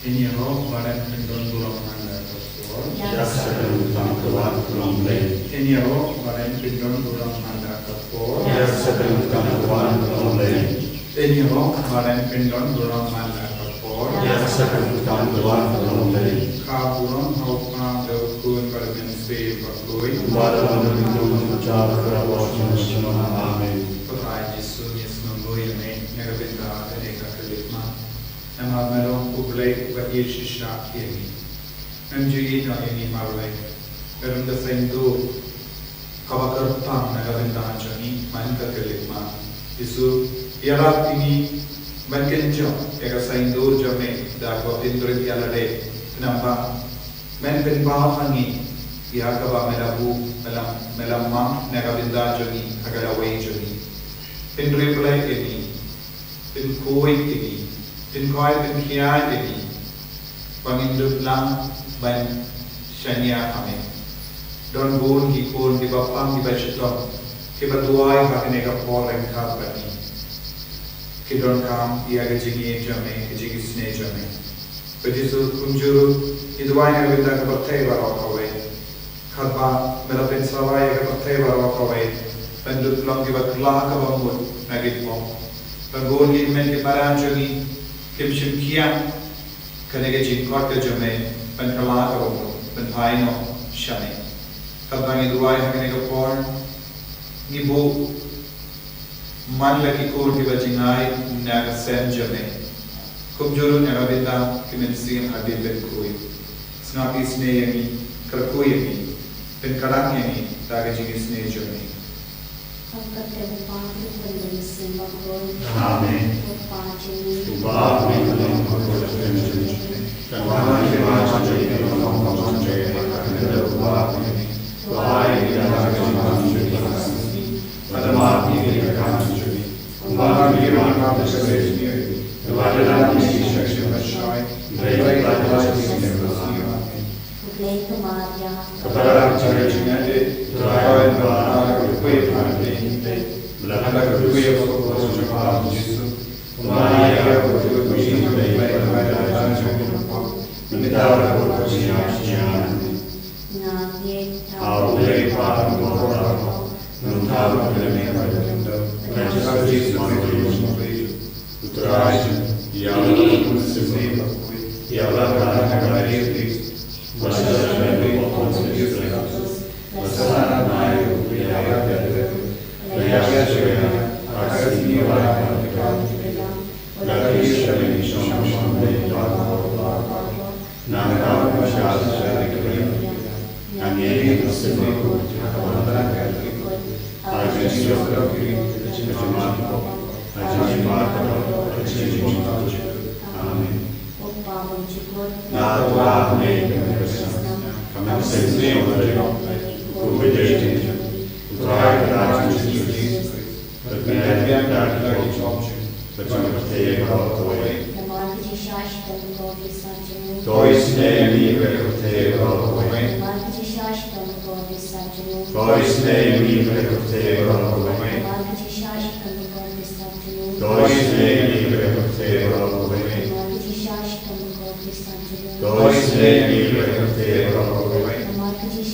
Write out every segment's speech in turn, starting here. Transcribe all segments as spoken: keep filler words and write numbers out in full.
Ngin ïaroh ba ren pyndon burom man la ka por. Ïa ka kyrteng u Trai ka wan ka long Blei. Ngin ïaroh ba ren pyndon burom man la ka por. Ïa ka kyrteng u Trai ka wan ka long Blei. Ngin ïaroh ba ren pyndon burom man la ka por. Ïa ka kyrteng u Trai ka wan ka long Blei. Ka burom ha u Kpa bad u Khun bad u Mynsiem Bakhuid. Kumba la long mynta, mynta bad shabar shabar. Amen. Ko Trai Jisu, ngi sngewbha ïa me na ka bynta kane ka khyllipmat. Namar me long u Blei uba ïeit shisha ïa ngi. Mem ju ïehnoh ïa ngi marwei. Me long ka saiñdur kaba kyrpang na ka bynta jong ngi man ka khyllipmat. Jisu, ïarap ïa ngi ban kynjoh ïa ka saiñdur jong me da kaba pynrit ïa lade, khnang ba men pynpaw ha ngi ïa kaba me la buh, me la, me la map na ka bynta jong ngi ha ka lawei jong ngi. Pynriewblei ïa ngi. Pynkhuid ïa ngi, pynkhuid pynkhiah ïa ngi, ba ngin dup lang ban shaniah ha me. Don bun ki khun kiba pang kiba shitom, kiba duwai ha kane ka por ryngkat bad ngi. Ki donkam ïa ka jingïeit jong me, ka jingisynei jong me. Ko Jisu, kumjuh ruh ngi duwai na ka bynta ka pyrthei baroh kawei. Katba me la pynsawa ïa ka pyrthei baroh kawei ban dup long kiba kylla kaba mut na ki pop. Ba bun ki hynmen ki para jong ngi kim shym khia kane ka jingkhot ka jong me ban kylla kaba mut, ban phai noh sha me. Katba ngi duwai ha kane ka por, ngi buh man la ki khun kiba jngai na ka sem jong me. Kumjuh ruh na ka bynta ki mynsiem hadien ban khuid. Sngap isynei ïa ngi, kyrkhu ïa ngi, pynkhlaiñ ïa ngi da ka jingisynei jong me. Ha ka kyrteng u Kpa, u Khun bad u Mynsiem Bakhuid. Amen. Ko Kpa jong ngi. Uba ha bneng, Namar ka jingshisha shitom ka kordit sat jong u. To isynei ïa ngi bad ka pyrthei baroh kawei. Namar ka jingshisha shitom ka kordit sat jong u. To isynei ïa ngi bad ka pyrthei baroh kawei. Namar ka jingshisha shitom ka kordit sat jong u. To isynei ïa ngi bad ka pyrthei baroh kawei. Namar ka jingshisha shitom ka kordit sat jong u. To isynei ïa ngi bad ka pyrthei baroh kawei. Namar ka jingshisha shitom ka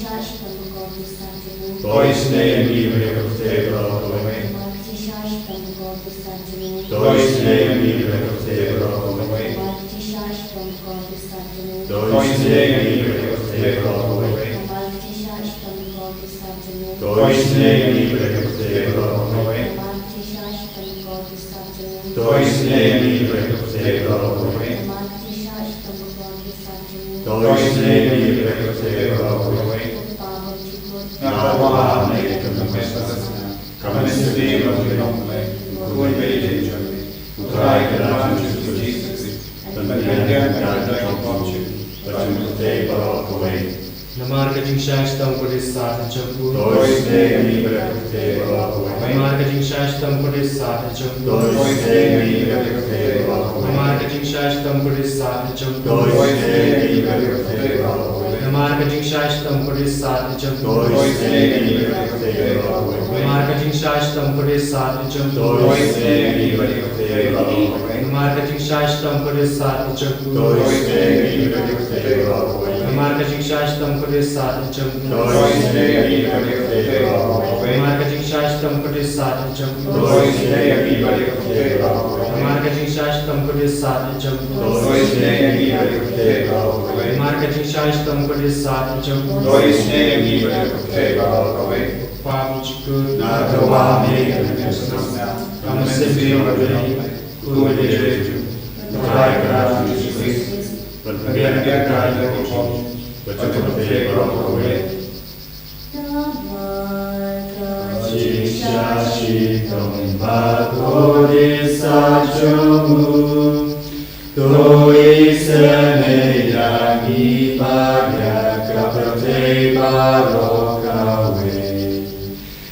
kordit sat jong u. To isynei ïa ngi bad ka pyrthei baroh kawei. Namar ka jingshisha shitom ka kordit sat jong u. To isynei ïa ngi bad ka pyrthei baroh kawei. Namar ka jingshisha shitom ka kordit sat jong u. To isynei ïa ngi bad ka pyrthei baroh kawei. Namar ka jingshisha shitom ka kordit sat jong u. To isynei ïa ngi bad ka pyrthei baroh kawei. Namar ka jingshisha shitom ka kordit sat jong u. To isynei ïa ngi bad ka pyrthei baroh kawei. Namar ka jingshisha shitom ka kordit sat jong u. To isynei ïa ngi bad ka pyrthei baroh kawei. Ko Kpa bymjukut. Nga kwah ba me ïa ka mynsiem, ka mynsiem ba pynlong Blei, u Khun ba ïeit jong me, U Trai ka Jisu Khrist, ban pynbiang ïa ka jingpop jong ngi bad jong ka pyrthei baroh kawei. Namar ka jingshisha shitom ka kordit sat jong u. To isynei ïa ngi bad ka pyrthei baroh kawei. Namar ka jingshisha shitom ka kordit sat jong u. To isynei ïa ngi bad ka pyrthei baroh kawei. Namar ka jingshisha shitom ka kordit sat jong u. To isynei ïa ngi bad ka pyrthei baroh kawei. Namar ka jingshai shitom khublei satia jong u. Namar ka jingshai shitom khublei satia jong u. Namar ka jingshai shitom khublei satia jong u. Namar ka jingshai shitom khublei satia jong u. Namar ka jingshai shitom khublei satia jong u. Namar ka jingshai shitom khublei satia jong u. Namar ka jingshai shitom khublei satia jong u. Kpa bym jukut. Ka mynsiem jong u Blei. Namar ka jingshai shitom bakhuid sa jong u, to isynei ïa ngi pat ïa ka pyrthei baroh kawei.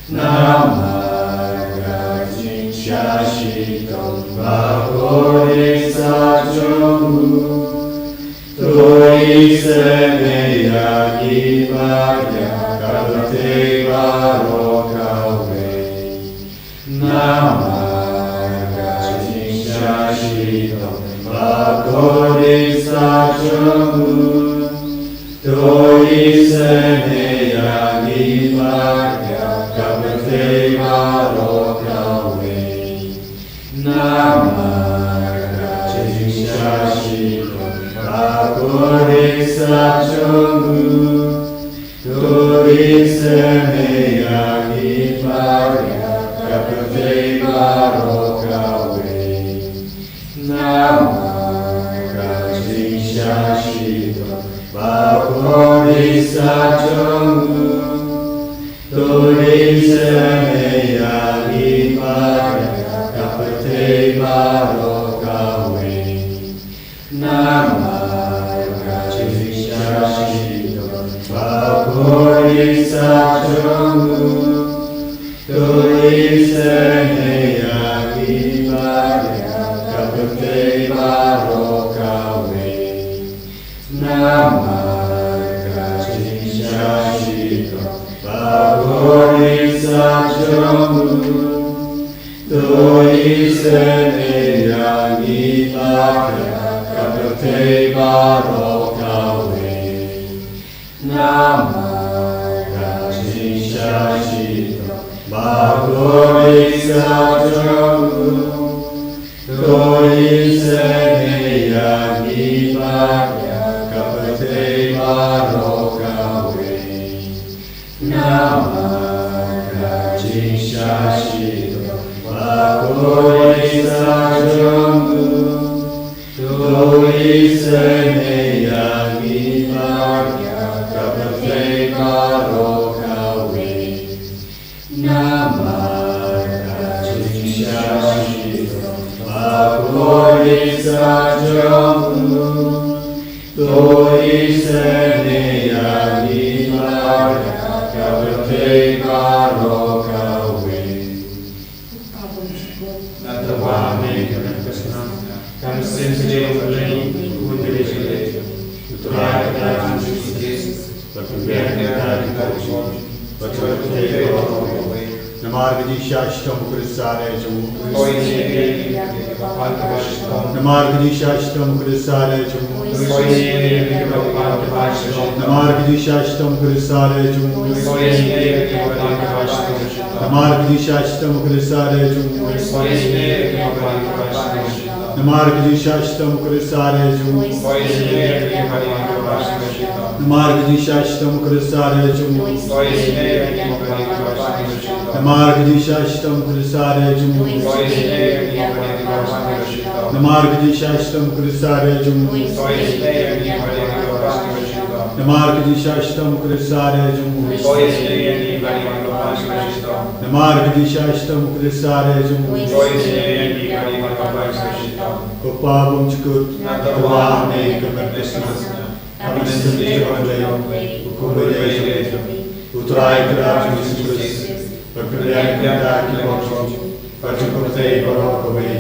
Namar ka jingshai shitom bakhuid sa jong u, to isynei ïa ngi pat ïa ka pyrthei baroh kawei. Namar ka jingshai shitom bakhuid sa jong u, to isynei ïa ngi pat ïa ka pyrthei baroh kawei. Namar ka jingshai shitom bakhuid sa jong u, to isynei ïa ngi pat ïa ka pyrthei baroh kawei. Namar ka jingshai shitom bakhuid sa jong u, to isynei ïa ngi pat ïa ka pyrthei baroh kawei. Namar ka jingshai shitom bakhuid sa jong u, to isynei ïa ngi pat ïa ka pyrthei baroh kawei. Namar ka jingshai shitom bakhuid sa jong u, to isynei ïa ngi pat ïa ka pyrthei baroh kawei. Namar ka jingshai shitom bakhuid sa jong u, to isynei ïa ngi pat ïa ka pyrthei baroh kawei. Namar ka jingshai shitom bakhuid sa jong u, to isynei ïa ngi pat ïa ka pyrthei baroh kawei. Namar ka jingshai shitom bakhuid sa jong u, to isynei ïa ngi pat ïa ka pyrthei baroh kawei. Nangta ba me ka met ka snam, ka mynsiem ka jong U Blei, un ka dei jong U Trai ka Jisu Khrist. Bad pynbiang ïa ka, ïa ka jong, bad jong ka pyrthei baroh kawei. Namar ka jingshai shitom bakhuid sa jong u. Namar ka jingshai shitom bakhuid sa jong u. Namar ka jingshai shitom bakhuid sa jong u. Namar ka jingshai shitom bakhuid sa jong u. Namar ka jingshai shitom bakhuid sa jong u. Namar ka jingshai shitom bakhuid sa jong u. Namar ka jingshai shitom bakhuid sa jong u. Namar ka jingshai shitom bakhuid sa jong u. Namar ka jingshai shitom bakhuid sa jong u. Namar ka jingshai shitom bakhuid sa jong u. Ko Pa bymjukut, nga tyrwa ha me ka met ka snam. Ka mynsiem ka jong U Blei, un ka dei jong U Trai ka Jisu Khrist. Bad pynbiang ïa ka, ïa ka jong, bad jong ka pyrthei baroh kawei.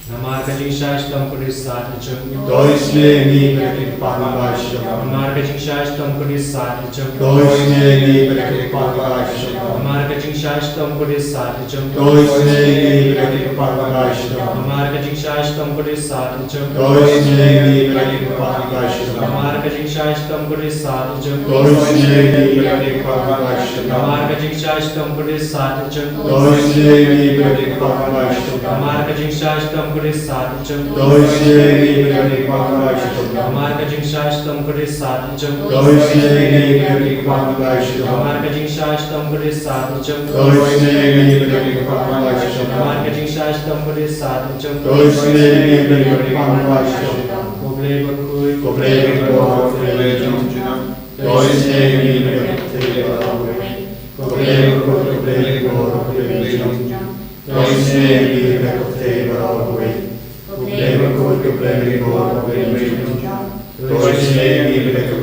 Namar ka jingshai shitom ka dei sat jong u. To isynei ïa ngi, ki nongpang ba shisha. Namar ka jingshai shitom ka dei sat jong u. To isynei ïa ngi, ki nongpang ba shisha. Namar ka jingshai shitom ka dei sat jong u. To isynei ïa ngi, ki nongpang ba shisha. Namar ka jingshai shitom ka dei sat jong u. To isynei ïa ngi, ki nongpang ba shisha. Namar ka jingshai shitom ka dei sat jong u. To isynei ïa ngi, ki nongpang ba shisha. Namar ka jingshai shitom ka dei sat jong u. To isynei ïa ngi, ki nongpang ba shisha. Namar ka jingshai shitom ka dei sat jong u. To isynei ïa ngi, ki nongpang ba shisha. Namar ka jingshai shitom ka dei sat jong u. To isynei ïa ngi, ki nongpang ba shisha. Namar ka jingshai shitom ka dei sat jong u. To isynei ïa ngi, ki nongpang ba shisha. Namar ka jingshai shitom ka dei sat jong u. To isynei ïa ngi, ki nongpang ba shisha. Ko Blei bakhuid. Ko Blei bakhuid, ko Blei jong u junom. To isynei ïa ngi, ki nongpang ba shisha. Ko Blei bakhuid, ko Blei bakhuid, ko Blei jong u junom. To isynei ïa ngi, ki nongpang ba shisha. Ko Blei bakhuid, ko Blei bakhuid, ko Blei jong u junom. To isynei ïa ngi, ki nongpang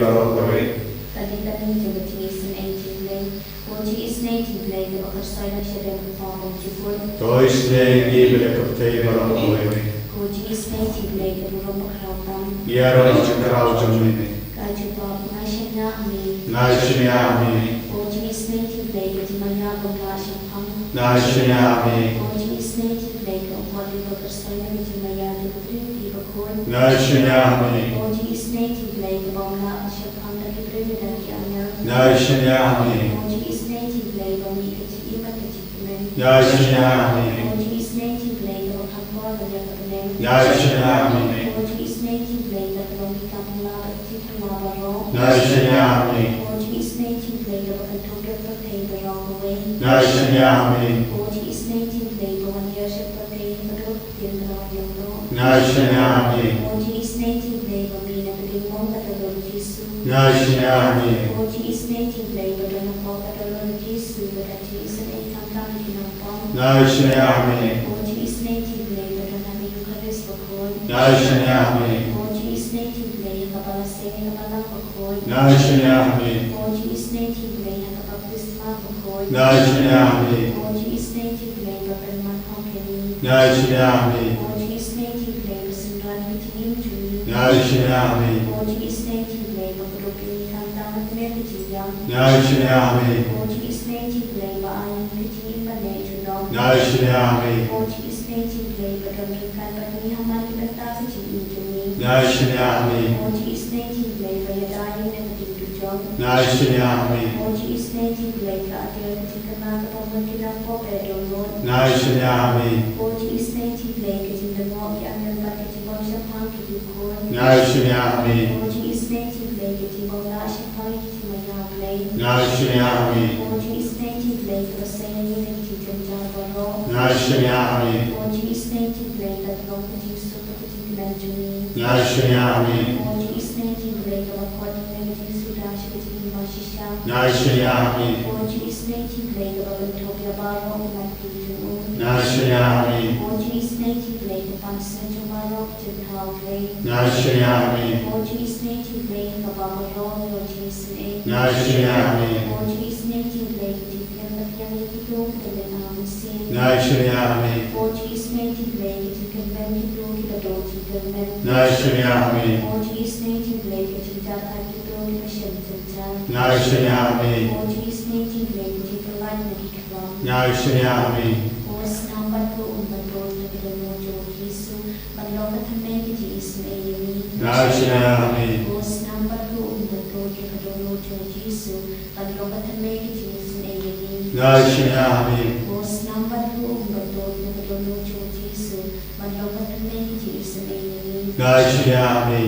ba shisha. Ka dei ka dei jong ka jingisynei jong U Blei. Ko jingisynei jong U Blei kaba kyrshoi na ka shadem ka por bymjukut. To isynei ïa ngi, ki nongpang ba shisha. Ko jingisynei jong U Blei ka burom bakhraw tam. Ïaroh ïa ka khraw jong me. Ka jubab, nga shaniah ha me. Nga shaniah ha me. Ko jingisynei jong U Blei ka jingmaïa bym lah shemphang. Nga shaniah ha me. Ko jingisynei jong U Blei ka ummat kaba kyrshoi na ka jingmaïa jong ka Trinity bakhuid. Nga shaniah ha me. Ko jingisynei jong U Blei ka bym lah shemphang da ki briew ne da ki angel. Nga shaniah ha me. Ko jingisynei jong U Blei ba mih ka jingim bad ka jingkmen. Nga shaniah ha me. Ko jingisynei jong U Blei kaba kham bor ban ïa ka bneng. Nga shaniah ha me. Ko jingisynei jong U Blei ba ka long ki kam phylla bad ki jingphylla baroh. Nga shaniah ha me. Ko jingisynei jong U Blei kaba kynthup ïa ka pyrthei baroh kawei. Nga shaniah ha me. Ko jingisynei jong U Blei ba wan ïa ka pyrthei ha ka dur ka tien ka daw ïa ka dur. Nga shaniah ha me. Ko jingisynei jong U Blei ba mih na ka diengmong ka dolor Jisu. Nga shaniah ha me. Ko jingisynei jong U Blei ba don hapoh ka dolor Jisu bad ka jingisynei khamtam ïa ki nongpop. Nga shaniah ha me. Ko jingisynei jong U Blei ba don ha ka Eukharist bakhuid. Nga shaniah ha me. Ko jingisynei jong U Blei ha kaba la seng ïa ka Balang bakhuid. Nga shaniah ha me. Ko jingisynei jong U Blei ha ka baptisma bakhuid. Nga shaniah ha me. Ko jingisynei jong U Blei ba pynman hok ïa ngi. Nga shaniah ha me. Ko jingisynei jong U Blei ba synran ïa ka jingim jong ngi. Nga shaniah ha me. Ko jingisynei jong U Blei ba kdup ïa ngi khamtam na ka bynta ka jingïap. Nga shaniah ha me. Ko jingisynei jong U Blei ba ai ïa ngi ka jingim ban leh junom. Nga shaniah ha me. Ko jingisynei jong U Blei ba don ryngkat bad ngi ha man ki bynta ka jingim jong ngi. Nga shaniah ha me. Ko jingisynei jong U Blei ba ïada ïa ngi na ka ding dujok. Nga shaniah ha me. Ko jingisynei jong U Blei ka atiar ka jingkyrmen kaba mut ki nongpop ba ïadon lut. Nga shaniah ha me. Ko jingisynei jong U Blei ka jingdonbok ki angel bad ka jingbym shemphang ki dukun. Nga shaniah ha me. Ko jingisynei jong U Blei ka jingbym lah shemphang ïa ka jingmaïa U Blei. Nga shaniah ha me. Ko jingisynei jong U Blei kaba seng ïa ngi na ka jingjynjar baroh. Nga shaniah ha me. Ko jingisynei jong U Blei ka long ka jingsuk bad ka jingkmen jong ngi. Nga shaniah ha me. Ko jingisynei jong U Blei kaba khot ïa ngi na ka jingsuda sha ka jingim bashisha. Nga shaniah ha me. Ko jingisynei jong U Blei kaba kynthup ïa baroh ki mat ki jong u. Nga shaniah ha me. Ko jingisynei jong U Blei ka pansngiat jong baroh ki jingthaw U Blei. Nga shaniah ha me. Ko jingisynei jong U Blei ha kaba baroh ngi ïoh jingisynei. Nga shaniah ha me. Ko jingisynei jong U Blei ka jingpdiang bad pdiang ïa kito kiba leit ha mynsiem. Nga shaniah ha me. Ko jingisynei jong U Blei ka jingkyrmen kito kiba don jingkyrmen. Nga shaniah ha me. Ko jingisynei jong U Blei ka jingjakhlia kito kiba shem jynjar. Nga shaniah ha me. Ko jingisynei jong U Blei ka jingpyllait na ki khlong. Nga shaniah ha me. Ko snam bad ko um bad ko ïa ka dohnud jong u Jisu ban long ka thymmei ka jingisynei ïa ngi. Nga shaniah ha me. Ko snam bad ko um bad ko ïa ka dohnud jong u Jisu ban long ka thymmei ka jingisynei ïa ngi. Nga shaniah ha me. Ko snam bad ko um bad ko ïa ka dohnud jong u Jisu ban long ka thymmei ka jingisynei ïa ngi. Nga shaniah ha me.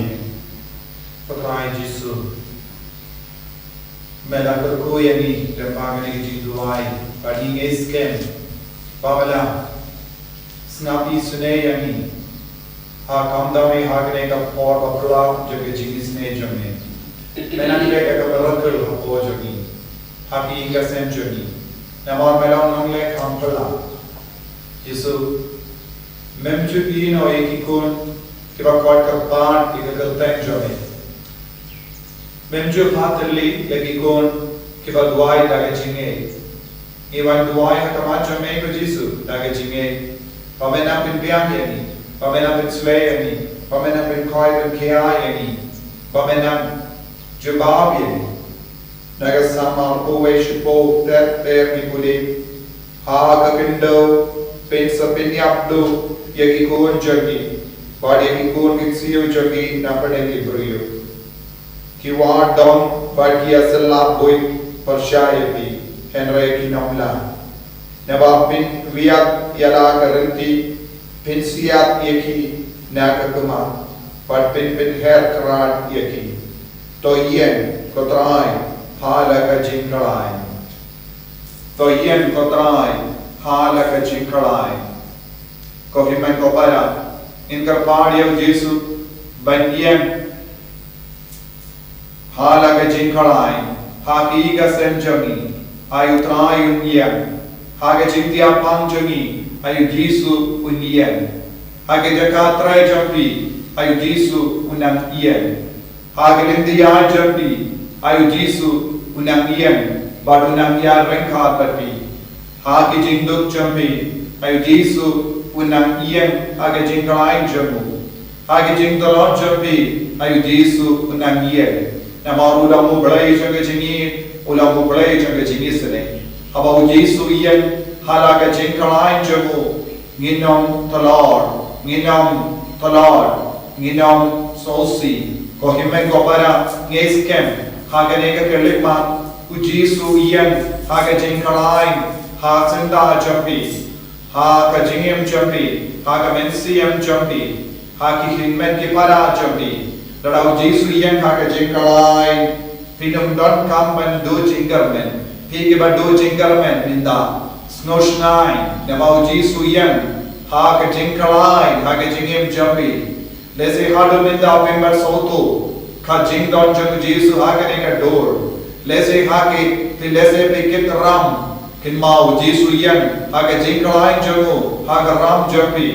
Pakrai Jisu. Me la kyrkhu ïa ngi lyngba kane ka jingduwai ba ngi ngeit skhem ba me la sngap isynei ïa ngi. Ha khamtam ha kane ka por ba phylla jong ka jingisynei jong me. Me nang leh ïa ka miracle hapoh jong ngi, ha ka ïing ka sem jong ngi. Namar me long nongleh kham phylla. Jisu, mem ju ïehnoh ïa ki khun kiba koit kyrpad ïa ka kyrteng jong me. Mem ju phah thylli ïa ki khun kiba duwai da ka jingngeit. Ngi wan duwai ha khmat jong me ko Jisu da ka jingngeit. Ba men nang pynbiang ïa ngi, ba men nang pynshlei ïa ngi, ba men nang pynkhoi pynkhia ïa ngi, ba men nang jubab ïa ngi. Na ka samar uwei shiphew ter ter ngi pule, ha ka khyndew phin sa pynïap duh ïa ki khun jong ngi bad ïa ki khun ki ksiew jong ngi na pdeng ki briew. Ki wad dong bad ki ïasyllap buit pyrshah ïa phi, hynrei kin ym lah. Naba phin wiat ïa la ka rynti, phin siat ïa ki na ka khmat, bad phin pynher krad ïa ki. To ïeng, ko Trai, ha la ka jingkhlaiñ. To ïeng, ko Trai, ha la ka jingkhlaiñ. Ko hynmen ko para, ngin kyrpad ïa u Jisu ban ïeng ha la ka jingkhlaiñ, ha ki ïing ki sem jong ngi, ai u Trai un ïeng, ha ka jingthiah pang jong ngi, ai u Jisu un ïeng, ha ka jaka trei jong phi, ai u Jisu un nang ïeng, ha ka lynti ïaid jong phi, ai u Jisu un nang ïeng, bad un nang ïaid ryngkat bad phi. Ha ki jingduk jong phi, ai u Jisu un nang ïeng ha ka jingkhlaiñ jong u. Ha ki jingtlot jong phi, ai u Jisu un nang ïeng. Namar u long u Blei jong ka jingïeit, u long u Blei jong ka jingisynei. Haba u Jisu ïeng ha la ka jingkhlaiñ jong u, ngin ym tlot, ngin ym tlot, ngin ym sngewsih. Ko hynmen ko para, ngi skhem ha kane ka khyllipmat, u Jisu ïeng ha ka jingkhlaiñ, ha ka syndah jong phi, ha ka jingim jong phi, ha ka mynsiem jong phi, ha ki hynmen ki para jong phi. Lada u Jisu ïeng ha ka jingkhlaiñ, phin ym donkam ban duh jingkyrmen. Phi kiba duh jingkyrmen mynta, sngewsih, namar u Jisu ïeng ha ka jingkhlaiñ, ha ka jingim jong phi. Lehse haduh mynta phim pat sngewthuh ka jingdon jong u Jisu ha kane ka dur. Lehse ha ki, phi lehse phi kit ram, kynmaw u Jisu ïeng ha ka jingkhlaiñ jong u ha ka ram jong phi.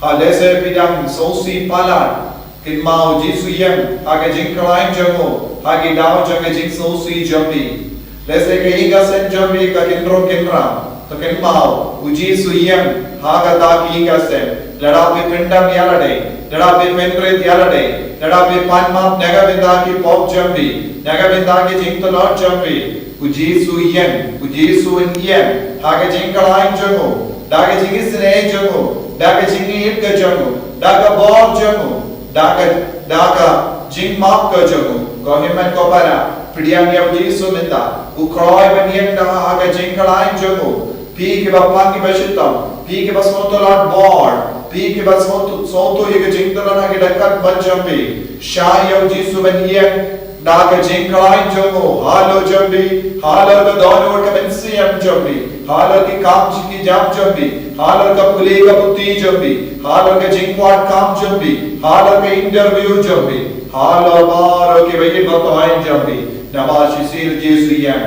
Ha lehse phi dang sngewsih palat, kynmaw u Jisu ïeng ha ka jingkhlaiñ jong u ha ki daw jong ka jingsngewsih jong phi. Lehse ka ïing ka sem jong phi ka kynrung kynram, to kynmaw u Jisu ïeng ha kata ka ïing ka sem. Lada phi pyndam ïa lade, lada phi pynrit ïa lade, lada phi pan map na ka bynta ki pop jong phi, na ka bynta ki jingtlot jong phi, u Jisu ïeng, u Jisu un ïeng ha ka jingkhlaiñ jong u, da ka jingisynei jong u, da ka jingïeit ka jong u, da ka bor jong u, da ka, da ka jingmap ka jong u. Ko hynmen ko para, pdiang ïa u Jisu mynta, u khlaiñ ban ïeng da ha ka jingkhlaiñ jong u. Phi kiba pang kiba shitom, phi kiba sngewtynnat bor, phi kiba sngewthuh, sngewthuh ïa ka jingtynnat ha ki dkhot ban jong phi, shah ïa u Jisu ban ïeng da ka jingkhlaiñ jong u halor jong phi, halor ka dohnud ka mynsiem jong phi, halor ki kam ki jam jong phi, halor ka pule ka puthi jong phi, halor ka jingkwah kam jong phi, halor ka interview jong phi, halor baroh kiba ïeit ba thoh jong phi. Naba shisien u Jisu ïeng,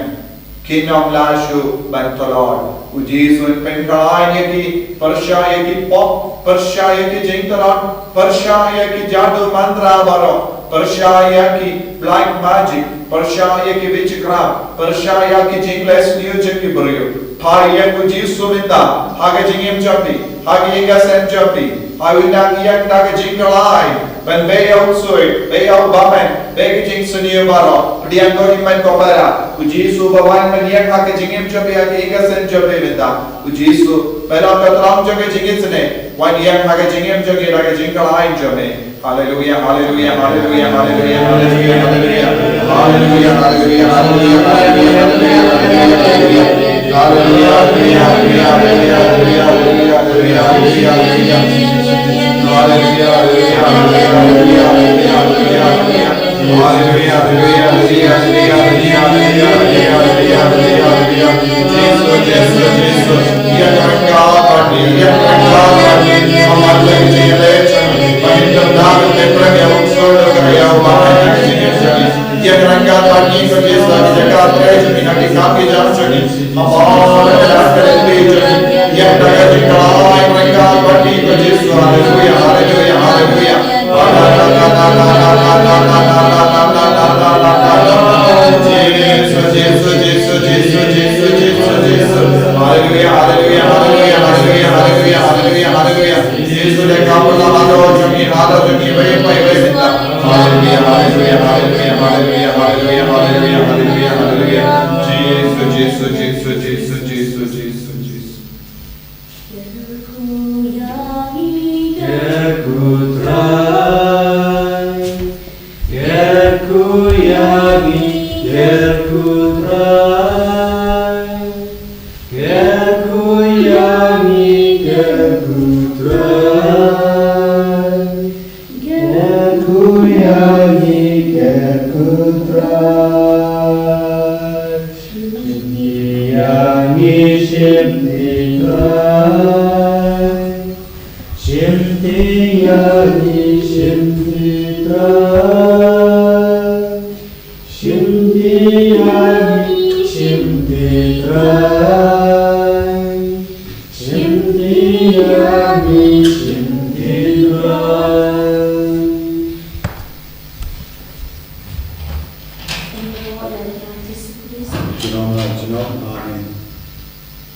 kin ym lah shuh ban tlot. U Jisu un pynkhlaiñ ïa ki, pyrshah ïa ki pop, pyrshah ïa ki jingtlot, pyrshah ïa ki jadu mantra baroh, pyrshah ïa ki black magic, pyrshah ïa ki witchcraft, pyrshah ïa ki jingleh sniew jong ki briew. Phai ïa u Jisu mynta ha ka jingim jong phi, ha ka ïing ka sem jong phi. Phai, un nang ïeng da ka jingkhlaiñ ban beh ïa u ksuid, beh ïa u bymman, beh ïa ki jingsniew baroh. Pdiang ko hynmen ko para, u Jisu uba wan ban ïeng ha ka jingim jong phi, ha ka ïing ka sem jong phi mynta. U Jisu uba long ka tnat jong ka jingisynei, wan ïeng ha ka jingim jong phi da ka jingkhlaiñ jong phi. Haleluia, haleluia, haleluia, haleluia, haleluia, haleluia. Haleluia, haleluia, haleluia, haleluia, haleluia, haleluia. Haleluia, haleluia, haleluia, haleluia, haleluia. Haleluia, haleluia, haleluia, haleluia, haleluia. Haleluia, haleluia, haleluia. Jisu, Jisu, Jisu. Ïa ka rangka bad ngi, ïa ka rangka bad ngi. Amat lagi jingïaleh jong ngi. Ba ngin kynda ka pynrem ïa u ksuid, ka ïa u bymman, ïa ka jingïaleh jong ngi. Ïa ka rangka bad ngi ko Jisu, ha ki jaka trei jong ngi, ha ki kam ki jam jong ngi. Amat lagi jingïaleh jong ngi. Ïa ka rangka bad ngi ko Jisu. Haleluia, haleluia, haleluia. Jisu, Jisu, Jisu. Haleluia, haleluia, haleluia, haleluia, haleluia, haleluia, haleluia, haleluia, haleluia. Hallelujah, hallelujah, hallelujah, hallelujah, hallelujah, hallelujah, hallelujah, hallelujah, hallelujah. Jesus, Jesus, Jesus, Jesus, Jesus, Jesus, Jesus. Kyrkhu ïa ngi, kyrkhu Trai. Kyrkhu ïa ngi, kyrkhu Trai. Kyrkhu ïa ngi, kyrkhu Trai. Kyrkhu ïa ngi, kyrkhu Trai. Shimti ïa ngi, shimti Trai. Shimti ïa ngi, shimti Trai. Shimti ïa ngi, shimti Trai. Shimti ïa ngi, shimti Trai. Junom la junom, amen.